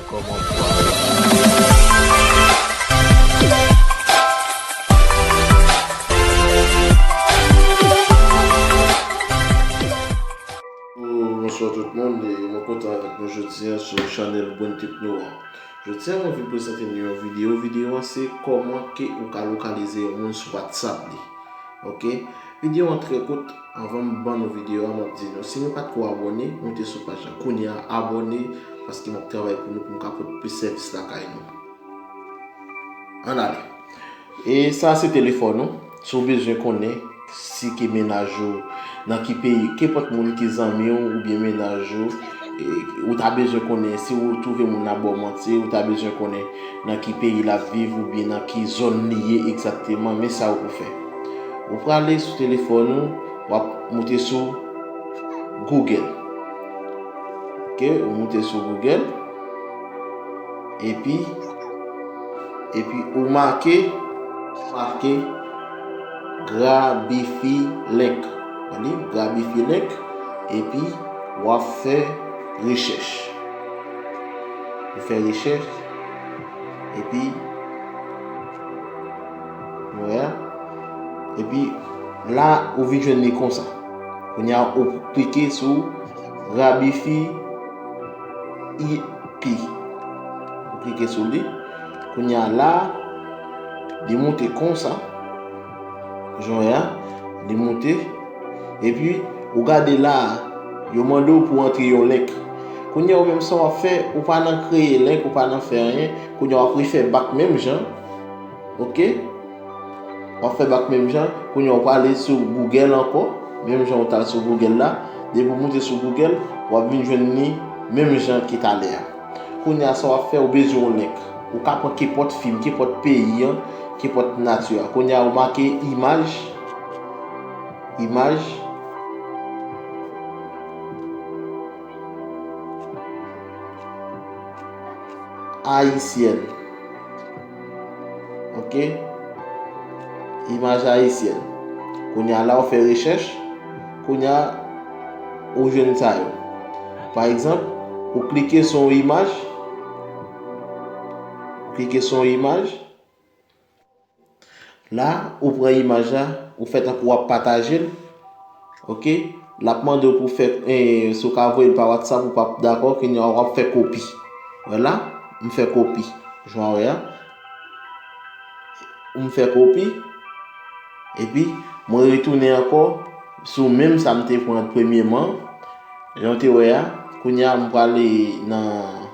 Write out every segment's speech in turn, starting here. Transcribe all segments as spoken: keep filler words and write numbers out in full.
Kòman pou ale. Bonswa tout moun, e mwen kontan avèk nou jodi a sou chanèl Brand Techno a. Jodi a mwen vin prezante nou yon videyo. Videyo a se kòman ke ou ka lokalize yon moun sou WhatsApp li. Ok? Videyo an trè kout. Anvan m ban nou videyo a, m ap di nou, si nou pa t ko abòne, moute sou paj la kounye a, abòne, paske m ap travay pou nou, pou m ka pote plis sèvis lakay nou. Ann ale. E sa se telefòn ou. Si w bezwen konnen si ke mennaj ou nan ki peyi, kenpòt moun ki zanmi w oubyen mennaj ou, e, ou ta bezwen konnen si w twouve moun nan ba w manti, ou ta bezwen konnen nan ki peyi l ap viv oubyen nan ki zòn li ye egzakteman, men sa ou pou fè. Ou prale sou telefòn ou, w ap moute sou Google. Ok, ou moute sou Google. Epi, epi ou make, make Grabify Link. Ou li Grabify Link. Epi w ap fè rechèch. Ou fè rechèch. Epi, nou wè a. Epi, la, ou vin jwenn li konsa. Kounye a, ou klike sou Grabify I P. Ou klike sou li. Kounye a la, li moute konsa. Jan w wè a, li moute. Epi, ou gade la, yo mande w pou antre yon link. Kounye a, ou menm sa w ap fè, ou pa nan kreye link, ou pa nan fè anyen. Kounye a, w ap refè bak menm jan. Ok? W ap fè bak menm jan. Kounye a, w prale sou Google ankò. Menm jan w t al sou Google la. Depi w moute sou Google, w ap vin jwenn li menm jan ke talè a. Kounye a, sa w ap fè, ou bezwen yon link. Ou ka pran kenpòt fim, kenpòt peyi an, kenpòt nati a. Kounye a, ou make imaj. Imaj. Ayisyèn. Ok? Imaj ayisyèn. Kounye a la, ou fè rechèch. Kounye a, ou jwenn sa yo. Pa egzanp, ou klike sou yon imaj. Ou klike sou yon imaj. La, ou pran imaj la, ou fè tankou w ap pataje l. Ok? L ap mande w pou fè, eh, si w ka voye l pa WhatsApp, ou p ap dakò, kounye a w ap fè kopi. Wè la, m fè kopi. Jan w wè a. M fè kopi. Epi, mwen retounen ankò sou menm sa m te pran premyèman. Jan w te wè a, kounye a, m prale nan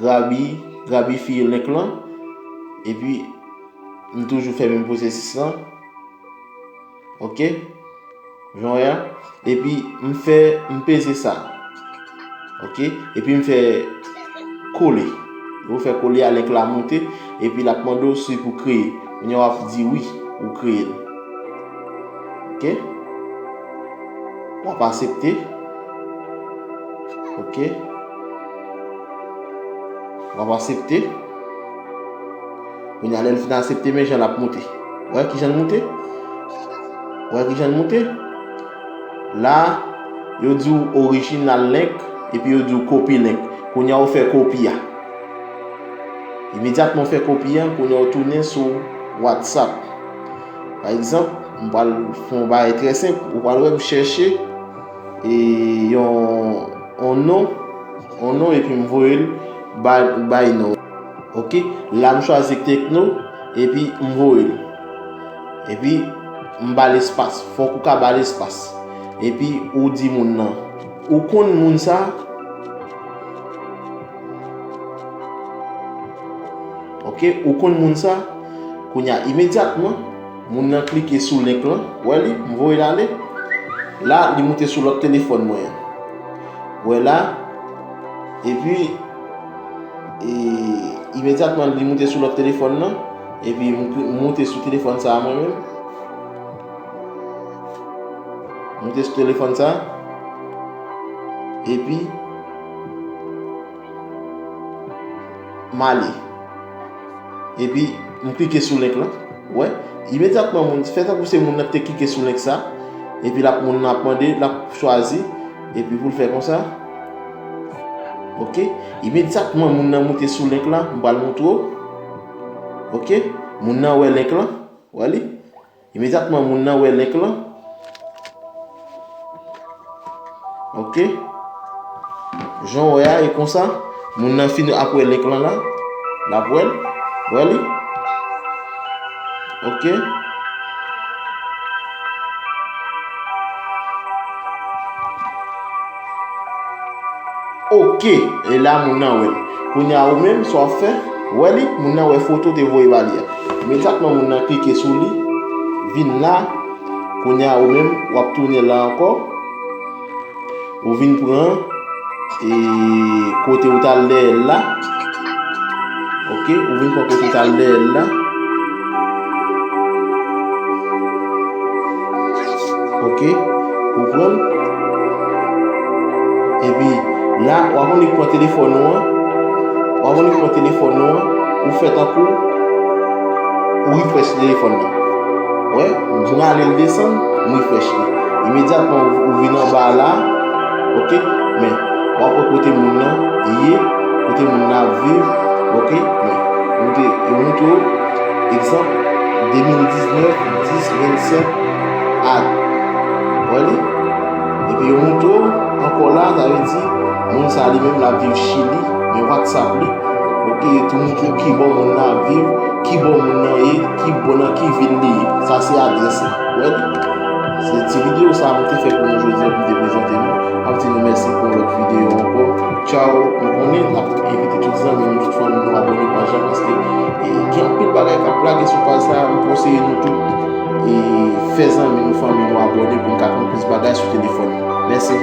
Grabi, Grabify link lan. Epi, m toujou fè menm pwosesis lan. Ok? Jan w wè a. Epi, m fè, m peze sa. Ok? Epi, m fè kole. Ou fè kole a, link la moute. Epi, l ap mande w si pou kreye. Kounye a, w ap di wi, ou kreye l. Ok? W ap aksepte. Ok? W ap aksepte. Kounye a, lè l fin aksepte, men jan l ap moute. Ou wè kijan l moute? Ou wè kijan l moute? La, yo di w original link, epi yo di w copy link. Kounye a, ou fè kopi a. Imedyatman ou fè kopi a, kounye a, ou tounen sou WhatsApp. Pa egzanp, m pral fè yon bagay trè senp. Ou pral wè m chèche, e, yon, yon non, yon non, epi m voye l bay, bay non. Ok? La, m chwazi Tecno, epi m voye l. Epi, m ba l espas. Fòk ou ka ba l espas. Epi, ou di moun nan. Ou konn moun sa? Ok, ou konn moun sa? Kounye a, imedyatman, moun nan klike sou link lan. Wè li, m voye l ale. La, li moute sou lòt telefòn mwen an. Wè la. Epi, e, imedyatman, li moute sou lòt telefòn nan. Epi, m kli-, m moute sou telefòn sa a mwen menm. Moute sou telefòn sa. Epi, m ale. Epi, m klike sou link lan. Wè, imedyatman, moun, fè tankou se moun nan ki te klike sou link sa. Epi, l ap, moun nan ap mande, l ap chwazi. Epi, pou l fè konsa. Ok? Imedyatman moun nan moute sou link lan, m pral montre w. Ok? Moun nan wè link lan, wè li? Imedyatman moun nan wè link lan. Ok? Jan w wè a, e konsa, moun nan fin ap wè link lan la. L ap wè l. Wè li? Ok? Ok, e la moun nan wè l. Kounye a ou menm, sa w ap fè, wè li, moun nan wè foto te voye ba li a. Imedyatman moun nan klike sou li, vin la, kounye a ou menm, w ap tounen la ankò. Ou vin pran e kote ou t al dèyè l la. Ok, ou vin pran kote ou t al dèyè l la. Ok, ou pran l. Epi la, w ap annik pran telefòn ou an. W ap annik pran telefòn ou an. Ou fè tankou ou refresh telefòn nan. Wè, m rale l desann, m refresh li. Imedyatman ou, ou vin anba la, ok, men w ap wè kote moun nan ye, kote moun nan ap viv, ok, men ou te, yo montre w, egzanp, de mil diznèf, dis, vennsèt, a, wè li? Epi yo montre w ankò la, sa vle di, moun sa li menm l ap viv Chili, men WhatsApp li, ok, yo tou montre w ki bò moun nan ap viv, ki bò moun nan ye, ki bò nan ki vil li ye. Sa se adrès la. Wè li? Se ti videyo sa a m te fè pou nou jodi a pou m te prezante nou. M ap di nou mèsi pou yon lòt videyo ankò. Tchaw. M konnen n ap envite tout zanmi nou, tout fanmi nou abòne paj la paske, e, gen anpil bagay k ap lage sou paj sa a. M konseye nou tout, e, fè zanmi nou, fanmi nou abòne pou n ka konn plis bagay sou telefòn nou. Mèsi.